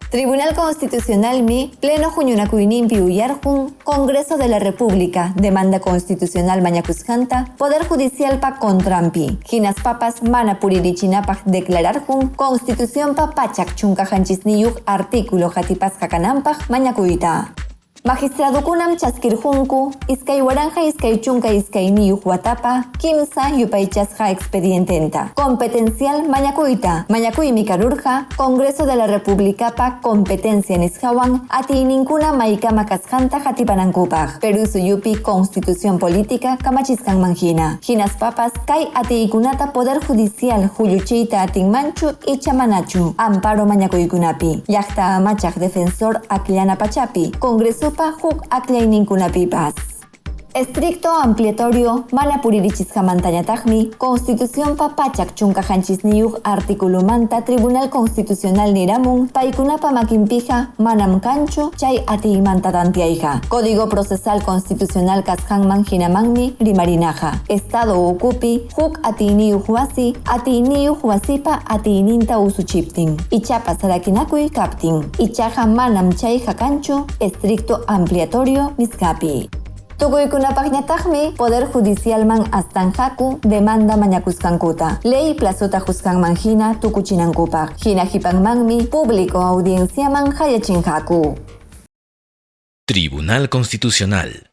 Tribunal Constitucionalmi Pleno huñunakuyninpi uyarqun Congreso de la República demanda constitucional mañakusqanta Poder Judicialpa contranpi, hinaspapas mana puririchinapaq declararqun Constitucionpa 117 artículo qatipasqa kananpaq mañakuyta. Magistradukunam chaskirqunku 2022 watapa kimsa yupaychasqa expediententa. Competencial mañakuyta. Mañakuymi karurqa Congreso de la Republicapa competencia nisqawan atiyninkuna maykama kasqanta qatipanankupaq. Perú suyupi Constitución Política kamachisqanman hina. Hinaspapas kay atiykunata Poder Judicial hulluchiyta atinmanchu icha manachu amparo mañakuykunapi. Llaqta amachaq defensor akllana pachapi. Congresopa huk akllayninkunapipas. Estricto ampliatorio mana puririchisqamantañataqmi Constitucionpa 117 articulumanta Tribunal Constitucional niramun paykunapa makinpiqa manam kanchu chay atiymanta tantiayqa. Código Procesal Constitucional kasqanman hinamanmi rimarinaqa. Estado ukupi huk atiyniyuq wasi atiyniyuq wasipa atiyninta usuchiptin ichapas rakinakuy kaptin. Ichaqa manam chayqa kanchu estricto ampliatorio nisqapi. Tukuykunapaqñataqmi Poder Judicialman astanqaku demanda mañakusqankuta. Ley plazota qusqanman hina tukuchinankupaq. Hina qipanmanmi público audienciaman hayachinqaku. Tribunal Constitucional.